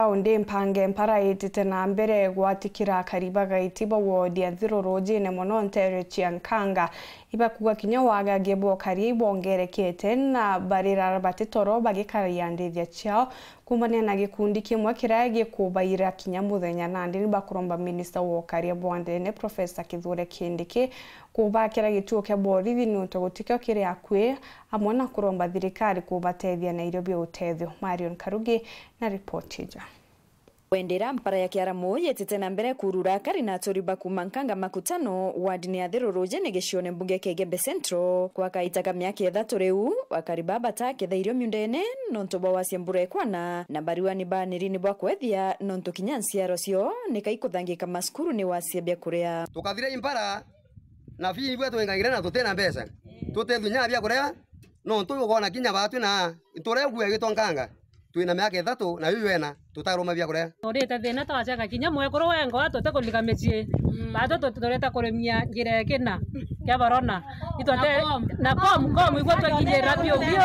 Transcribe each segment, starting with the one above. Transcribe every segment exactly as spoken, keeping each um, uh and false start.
Kaundi mpange mpara itite na mbere gwatikira akari ba Gaiti ba wodi ya Nthiro rujine mono nteere cia Nkanga. Ibakuga kinya wagagia bwa ukari ibongerekete na barira bati toro bagikaria ndithia ciao kumania na gikundi kimwe kiria gikubaira kinya muthenya. Nandi ni bakuromba minista wa ukaria bwa ndene Professor Kithure Kindiki kubakira gituo kia borithi niuntu gutikio kiri akui, amwe na kuromba thirikari kubatethia na irio bia utethio. Marion Karugi na ripoti ija. Wendera mpara ya Kiaramu yitite na mbere kurura akari na aturi ba kuma Nkanga Makutano, wardini ya Thiru Rujini gicione mbunge kia Igembe Central. Kwa kaita ka miaka ithatu riu, akari baba bataketha irio miundene nontu bwa wasia mbura ikwana, na bariwa ni baniri ni bwa kwethia nontu kinya nsiaro cio ni kaikuthangika masukuru ni wasia bia kuria. Tukathira impara na fee ibwe twingagire na tutina mbeca. Tutethua nya bia kuria, nontu ukwona kinya batwi na nturegua igitwa Nkanga. Twina miaka ithatu na yu ena tutaruma bia kuria. Turite thina twaceka kinya mwekuru wengwa tutikulika micii. Batu tu-, turite kurimia njira ikina kia barona. Itwate na kom, kom igwe twakinyira biu biu.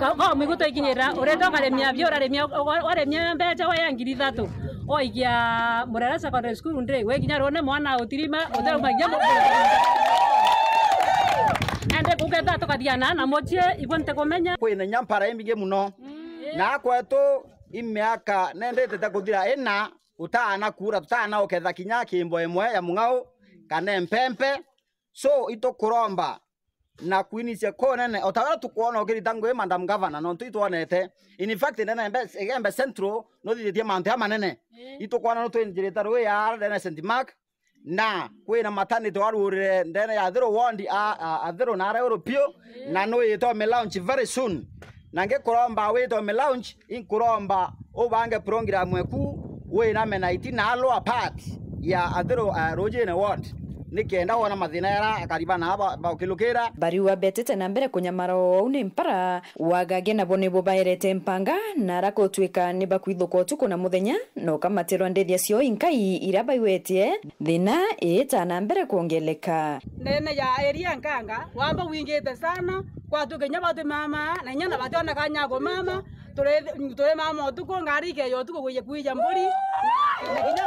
Ka-, kom igwe twakinyira, urete ukaremia biu, uraremia, wa-, waremia mbeca wa ya ngiri ithatu. Oikia Murera Secondary School ndi, we kinya rune mwana utirima, utirauma kinya mu-, ende kugetha tukathiana na mucii, igwe ntikumenya. Kwina inya mpara imbingi muno. Na kwetu i miaka nendetete kuthira ina, utana kuura, tutana uketha kinya kimbo imwe ya mung'au kana empempe. So, itukuromba na kwinicia kunene, o ta uria tukwona ukirita ngui, Madam Governor, nontu itwonete. In fact, ndene Igembe, Igembe Central, nuthithitie mantu jamanene. Itukwona nutwinjirite rui ya ndene Saint Mark, na kwina maternity warurire ndene ya Athiru ward, a, a, Athiru na aria uru piu, na nuwite umilaunch very soon. Na ngikuromba wite umilaunch, inkuromba ubange program eku winame na itina lower part ya Athiru, eh, Rujine ward, nikenda wona mathina yara akari bana ba, baukilukira. Bariwa betete na mbere kunyamara ou ni mpara, wagagia nabo nibo baerete mpanga, na ara gutwika ni bakwithuka utuku na muthenya, na ukamatirwa ndithia ciao inkai iria baiwetie. Thina iita na mbere kwongeleka. Ndene ya area Nkanga, wamba wingite sana, kwatuke inya bati mama, na inya na bationeka nya kumama, turi, turi mama utuku, ngari ikeya utuku kuija kuija mburi. Na kinya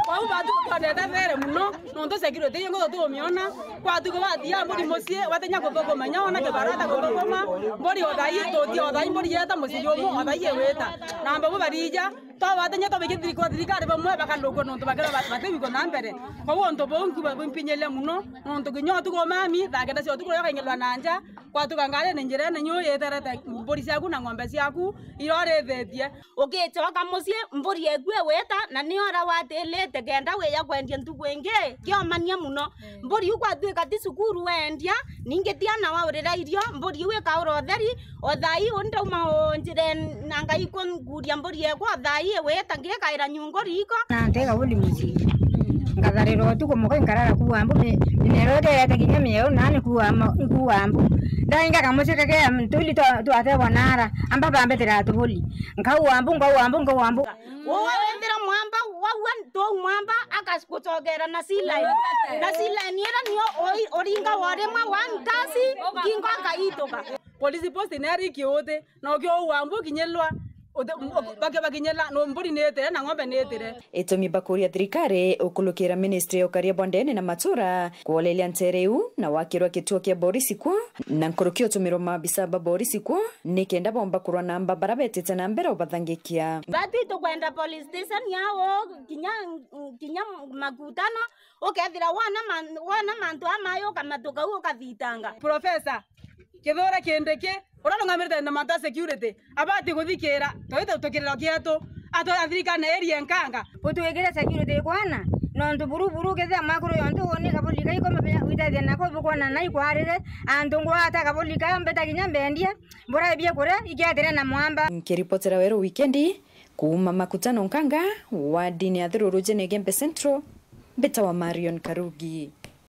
kwou batu twendete there muno, nontu security iyo ngotho tumiona, kwatuke batia mburi mucii, batinya kuthukuma inya ona kibarata kuthukuma, mburi o thaa ii tuti, o thaa ii mburi yeta mucii jumwe, o thaa ii igwita. Na mbabu barija, Twabatinya twabikithi kwa thirikari bamwe bakalukwa nontu bakira ba-, batiwikwa na mbere. Kwou untu buu nkuba bumpinyiria muno, nontu kinya utuku mami, thaa kenda cia utuku riria ukaingilwa na nja, kwatuka ngarine njirene nyu yeterete mburi ciaku na ng'ombe ciaku iria urithitie. Ugicoka mucii, mburi eku igwita, na nio aria watilite kenda wija kwendia ntuku ingi, kiomania muno. Mburi iu kwatuika ti cukuru wendia, ningi ti ana waurira irio, mburi iu ikaura utheri, o thaa ii uu ndauma o njirene na ngai kunguria mburi ekwa, o thaa ii igwita ngikaira nyungu riko. Na ntega undi mucii. Nkatharira utuku muka nkarara kuua mbu, mi-, mimero ikeete kinya mieu, na ni kuua ma-, nkuua mbu. Ndainga kamucii kagea ntuli twa-, twategwa naara, amba bambetera tubuli. Nkaua mbu, nkaua mbu, nkaua mbu. Uwe withira mwamba, waua tou mwamba, akagucogera na C-line. Na C-line ira nio oi-, uringa worimwe one tasi, ngingo akaituka. Police post neri kiuti, na ukio uambu kinyilwa, uti-, u-, baki-, bakinyila, no mburi niitire na ng'ombe niitire. Itumi bakuria thirikari ukulukira ministry ya ukaria bwa ndene na matura, kwoleria ntere iu na wakirwa kituo kia borisi kwo, na nkuruki utumirwa maabisa ba borisi kwo, nikenda bomba kurwa namba bara betite na mbere ubathangikia. Batu itukwenda police station yao kinya, kinya Makutano, ukethira wona man-, wona mantu amayo ukamatuka u ukathitanga. Professor Kithure Kindiki, uria urungamirite na mantu a security, abati guthikira, twite tukiriro kietu, atwira thirikari na area Nkanga. Utwikire security kwana, nontu buru buru ukethira mwakuru yontu uni kabuli kai kome witethia nako bukwana na ikwarire, antu ngwata kabuli ka mbeta kinya mbendie, mbura biakuria ikiatire na mwamba. Nkiripotera Weru Wikendi, kuuma Makutano Nkanga, wardini ya Thiru Rujene Igembe Central, mbitawa Marion Karugi.